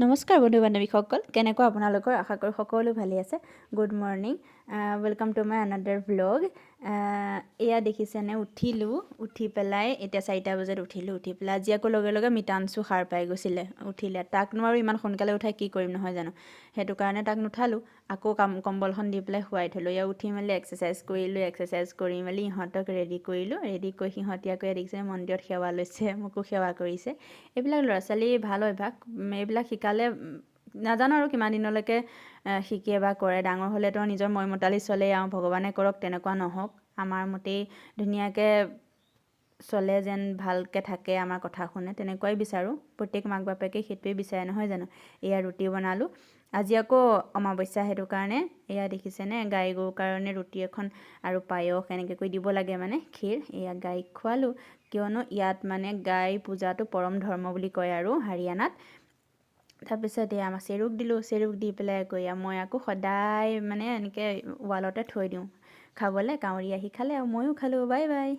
নমস্কাৰ বন্ধু বান্ধৱীসকল, কেনেকুৱা আপোনালোকৰ? আশা কৰোঁ সকলো ভালেই আছে। Good morning, welcome to my another vlog. এয়া দেখিছেনে, উঠিলোঁ। উঠি পেলাই এতিয়া 4টা বজাত উঠিলোঁ। উঠি পেলাই আজি আকৌ লগে লগে মিতাংশু সাৰ পাই গৈছিলে, উঠিলে। তাকনো আৰু ইমান সোনকালে উঠাই কি কৰিম, নহয় জানো? সেইটো কাৰণে তাক নুঠালোঁ। আকৌ কাম কম্বলখন দি পেলাই শুৱাই থ'লোঁ। এয়া উঠি মেলি এক্সাৰচাইজ কৰিলোঁ। এক্সাৰচাইজ কৰি মেলি ইহঁতক ৰেডি কৰিলোঁ। ৰেডি কৰি সিহঁতি আকৌ ইয়াত দেখিছে, মন্দিৰত সেৱা লৈছে, মোকো সেৱা কৰিছে। এইবিলাক ল'ৰা ছোৱালীৰ ভাল অভ্যাস। এইবিলাক শিকালে নাজানো আৰু কিমান দিনলৈকে শিকে বা কৰে। ডাঙৰ হ'লেতো নিজৰ মইমতালি চলে আৰু ভগৱানে কৰক তেনেকুৱা নহওক, আমাৰ মতেই ধুনীয়াকৈ চলে যেন, ভালকৈ থাকে, আমাৰ কথা শুনে, তেনেকুৱাই বিচাৰোঁ। প্ৰত্যেক মাক বাপেকে সেইটোৱেই বিচাৰে, নহয় জানো? এয়া ৰুটি বনালোঁ। আজি আকৌ অমাৱস্যা, সেইটো কাৰণে এয়া দেখিছেনে, গাই গৰুৰ কাৰণে ৰুটি এখন আৰু পায়স এনেকৈ কৰি দিব লাগে, মানে ক্ষীৰ। এয়া গাইক খোৱালোঁ, কিয়নো ইয়াত মানে গাই পূজাটো পৰম ধৰ্ম বুলি কয় আৰু হাৰিয়ানাত। তাৰপিছত এয়া আমাৰ চেৰুক দিলোঁ। চেৰুক দি পেলাই আকৌ এয়া মই আকৌ সদায় মানে এনেকৈ ৱালতে থৈ দিওঁ খাবলৈ। কাউৰী আহি খালে আৰু ময়ো খালোঁ। Bye bye.